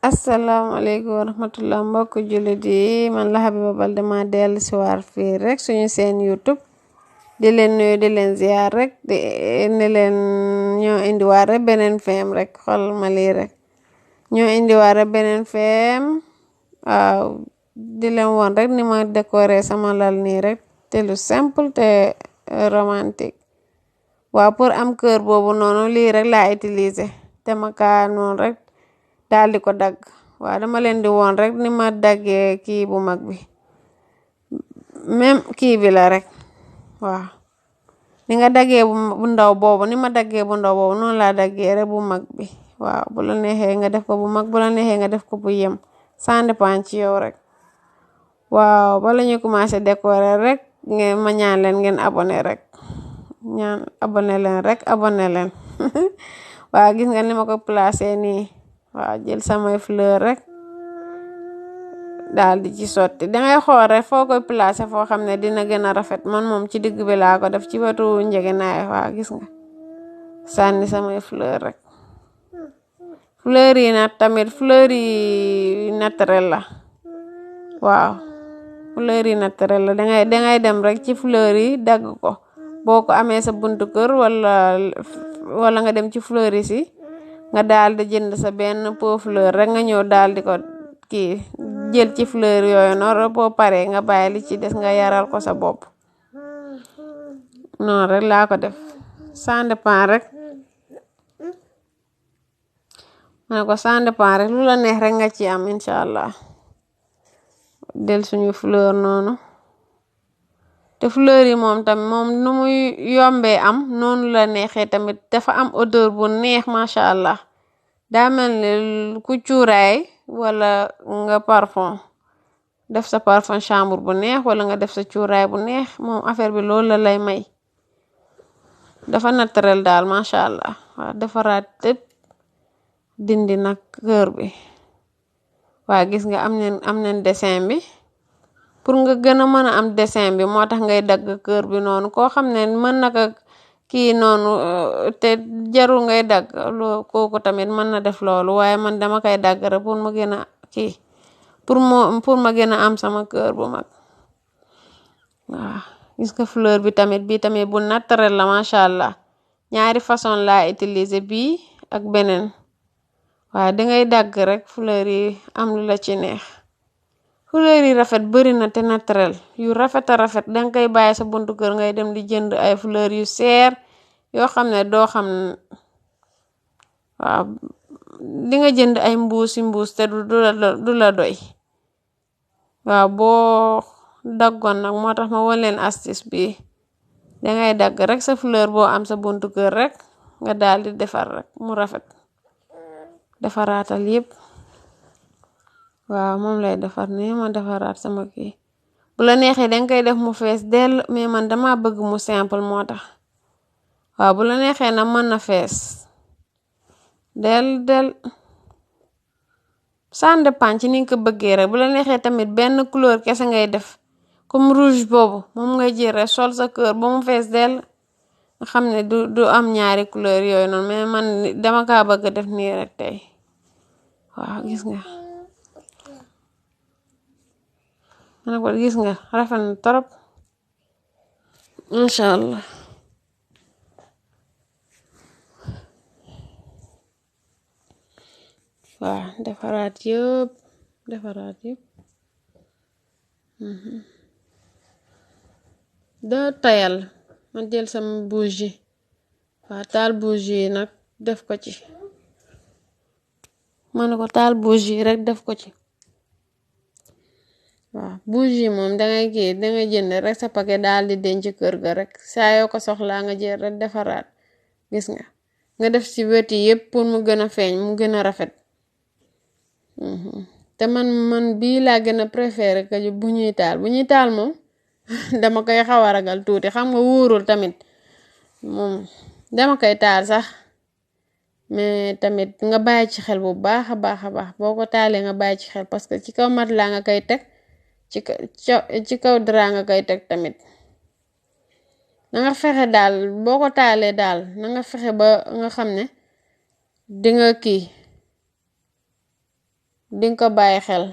asalaamaaleykum wa rahmatullah mbokk jullit yi man la Habiba Balde ma dellu si waar fii rek suñu seen YouTube di leen nuyu di leen ziar rek di ne leen ñoo indiwaat rek beneen feem rek xool ma lii rek ñoo indiwaat rek beneen feem waaw di leen woon rek ni ma décorer sama lal nii rek te lu simple te romantique waaw pour am kër boobu noonu lii rek laa utiliser te ma kaa noonu rek daal di ko dagg waaw dama leen di woon rek ni ma daggee kii bu mag bi même kii bi la rek waaw ni nga daggee bu ndaw boobu ni ma daggee bu ndaw boobu noonu laa daggee rek bu mag bi waaw bu la neexee nga def ko bu mag bu la neexee nga def ko bu yem ça dépend ci yow rek waaw bala ñu commencé décorer rek ngeen ma ñaan leen ngeen abonné rek abonné leen waaw gis nga ni ma ko placé nii waaw jël samay fleur rek daal di ci sotti dangay xool rek foo koy placé foo xam ne dina gën a rafet man moom ci digg bi laa ko def ci wetu njëgënaay waaw gis nga sànni samay fleur rek fleur yi nag tamit fleur yi naturel la waaw fleur yi naturel la dangay dem rek ci fleur yi dagg ko boo ko amee sa buntu kër wala nga dem ci fleuriste yi nga daal di jënd sa benn pot fleur rek nga ñëw daal di ko kii jël ci fleur yooyu noonu boo paree nga bàyyi li ci des nga yaral ko sa bopp noonu rek laa ko def ça dépend rek ma ne ko ça dépend rek lu la neex rek nga ci am incha allah del suñu fleur noonu te fleur yi moom tamit moom nu muy yombee am noonu la neexee tamit dafa am odeur bu neex macha allah daa mel ni ku cuuraay wala nga parfum def sa parfum chambre bu neex wala nga def sa cuuraay bu neex moom affaire bi loolu la lay may dafa naturel daal macha allah waaw defaraat tëpp dindi nag kër bi waaw gis nga am nañ dessin bi pour nga gën a mën a am dessin bi moo tax ngay dagg kër bi noonu koo xam ne mën na ko kii noonu te jarul ngay dagg kooku tamit mën na def loolu waaye man dama koy dagg rek pour ma gën a kii pour ma gën a am sama kër bu mag waaw gis nga fleur bi tamit bu naturel la macha allah ñaari façon laa utiliser bii ak beneen waaw dangay dagg rek fleur yi am lu la ci neex fleur yi rafet bari na te naturel yu rafet a rafet danga koy bàyyi sa buntu kër ngay dem di jënd ay fleur yu seer yoo xam ne doo xam waaw di nga jënd ay mbuus te du la doy waaw boo daggoon nag moo tax ma won leen astuce bi dangay dagg rek sa fleur boo am sa buntu kër rek nga daal di defar rek mu rafet defaraatal yépp waaw moom lay defar nii ma defaraat sama kii bu la neexee danga koy def mu fees dell mais man dama bëgg mu simple moo tax waaw bu la neexee na mën na fees del ça dépend ci ni nga ko bëggee rek bu la neexee tamit benn couleur kese ngay def comme rouge boobu moom ngay jël rek sol sa kër ba mu fees dell nga xam ne du am ñaari couleur yooyu noonu mais man dama kaa bëgg def nii rek tey waaw gis nga mana ko gis nga rafet na torop masha allah waaw defaraat yëpp doo tayal ma jël sama bougie waaw taal bougie nag def ko ci mana ko taal bougie rek def ko ci waaw bougie moom dangay jënd rek sa paquet daal di denc kër ga rek saa yoo ko soxlaa nga jël rek defaraat gis nga def ci weti yépp pour mu gën a feeñ mu gën a rafet te man bii laa gën a préféré que bu ñuy taal moom dama koy xaw a ragal tuuti xam nga wóorul tamit moom dama koy taal sax mais tamit nga bàyyi ci xel bu baax a baax boo ko taalee nga bàyyi ci xel parce que ci kaw mat laa nga koy teg ci kaw dara nga koy teg tamit na nga fexe daal boo ko taalee daal na nga fexe ba nga xam ne di nga kii dinga ko bàyyi xel.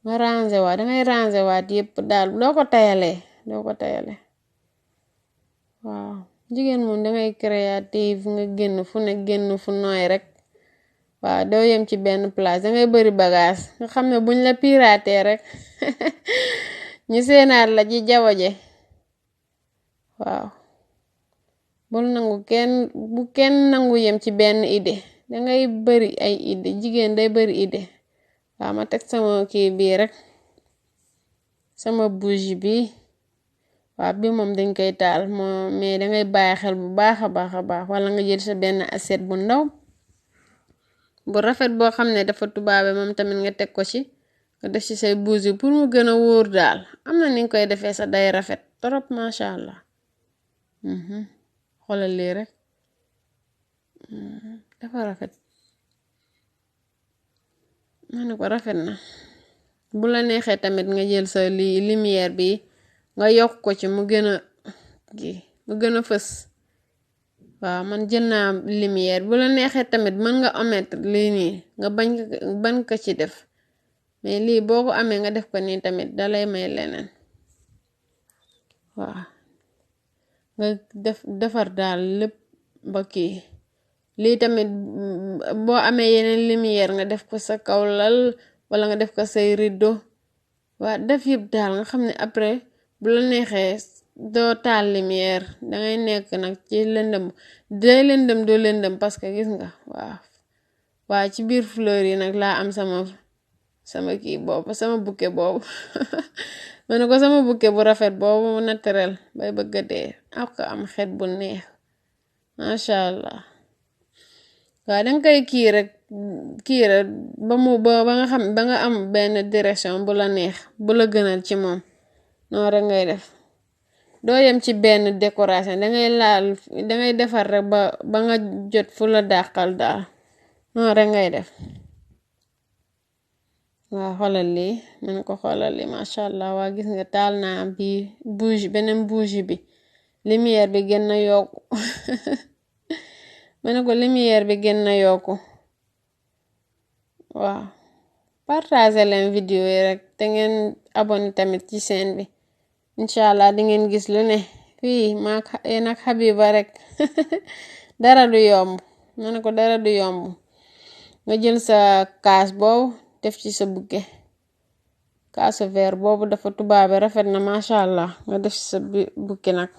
nga ranger waat dangay ranger waat yépp daal doo ko tayale waaw jigéen moom dangay créative nga génn fu ne génn fu nooy rek waaw doo yem ci benn place dangay bari bagage nga xam ne buñ la pirater rek ñu seenaat la ci jaww ji waaw bu kenn nangu yem ci benn idée dangay bari ay idée jigéen day bari idée waaw ma teg sama kii bii rek sama bougie bi waaw bi moom dañ koy taal mais dangay bàyyi xel bu baax a baax wala nga jël sa benn assiette bu ndaw bu rafet boo xam ne dafa tubaabe moom tamit nga teg ko ci nga def ci say bougie pour mu gën a wóor daal am na ni nga koy defee sa day rafet trop macha allah xoolal lii rek dafa rafet ma ne ko rafet na bu la neexee tamit nga jël sa lumière bi nga yokk ko ci mu gën a fës waaw man jël naa lumière bu la neexee tamit mën nga omettre lii nii nga bañ ko ci def mais lii boo ko amee nga def ko nii tamit dalay may leneen waaw nga defar daal lépp ba kii lii tamit boo amee yeneen lumière nga def ko sa kaw lal wala nga def ko say rideau waa def yëpp daal nga xam ne après bu la neexee doo taal lumière dangay nekk nag ci lëndëm day lëndëm doo lëndëm parce que gis nga waaw ci biir fleur yi nag laa am sama kii boobu sama bouquet boobu ma ne ko sama bouquet bu rafet boobu naturel bay bëgga dee ak am xet bu neex macha allah waaw danga koy kii rek ba nga xam ba nga am benn direction bu la neex bu la gënal ci moom noonu rek ngay def doo yem ci benn décoration dangay defar rek ba nga jot fu la dàqal daal noonu rek ngay def waaw xoolal lii man ko xoolal lii macha allah waa gis nga taal naa bi beneen bougie bi lumière bi gën na yokku ma ne ko lumière bi gën na yokku waaw partager leen vidéo yi rek te ngeen abonné tamit ci chaîne bi incha allah di ngeen gis lu ne fii nag Habiba rek dara du yomb ma ne ko dara du yomb nga jël sa kaas boobu def ci sa bouquet kaasu verre boobu dafa tubaabe rafet na macha allah nga def ci sa bouquet nag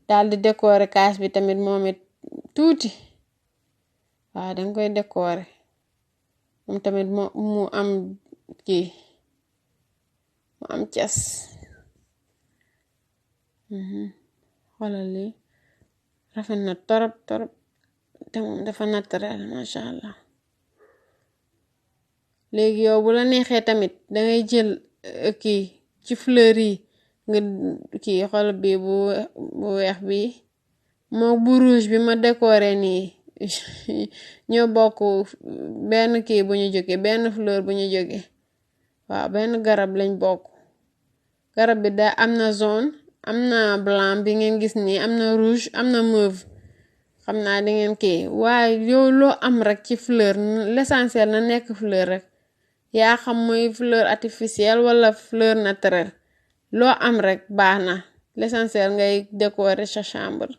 daal di décorer kaas bi tamit moom it tuuti waaw danga koy décorer moom tamit mu am kii mu am cas xoolal lii rafet na torop te moom dafa naturel macha allah léegi yow bu la neexee tamit dangay jël kii ci fleur yi nga kii xool bi bu weex bi moo bu rouge bi ma décoré nii ñoo bokk benn kii bu ñu jóge benn fleur bu ñu jóge waaw benn garab lañ bokk garab bi da am na jaune am na blanc bi ngeen gis nii am na rouge am na mauve xam naa di ngeen kii waaye yow loo am rek ci fleur l'essentiel na nekk fleur rek yaa xam muy fleur artificielle wala fleur naturelle loo am rek baax na l'essentiel ngay décorer sa chambre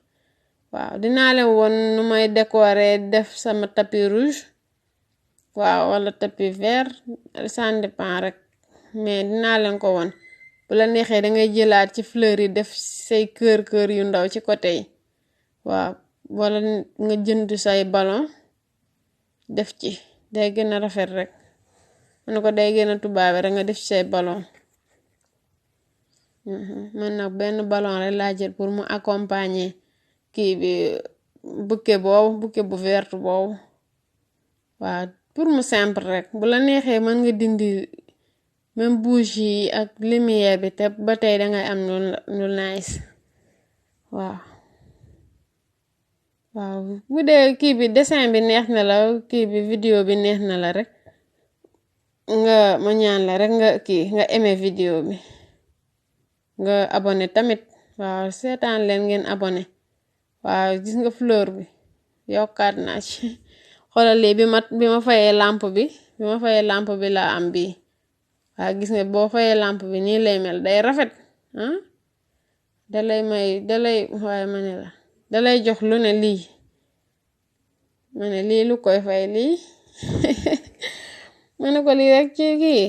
waaw dinaa leen woon nu may décorer def sama tapis rouge waaw wala tapis vert ça dépend rek mais dinaa leen ko woon bu la neexee dangay jëlaat ci fleur yi def say kër yu ndaw ci côté yi waaw wala nga jënd say ballon def ci day gën a rafet rek man ko day gën a tubaabe rek nga def ci say ballon man nag benn ballon rek laa jël pour mu accompagner kii bi bouquet bu vert boobu waaw pour mu simple rek bu la neexee mën nga dindi même bougie yi ak lumière bi te ba tey dangay am lu nice waaw bu dee kii bi dessin bi neex na la kii bi vidéo bi neex na la rek ma ñaan la rek nga aimé vidéo bi nga abonné tamit waaw seetaan leen ngeen abonné waaw gis nga fleur bi yokkaat naa ci xoolal lii bi ma fayee lampe bi laa am bii waa gis nga boo fayee lampe bi nii lay mel day rafet waaye ma ne la dalay jox lu ne lii ma ne lii lu koy fay lii ma ne ko lii rek ci kii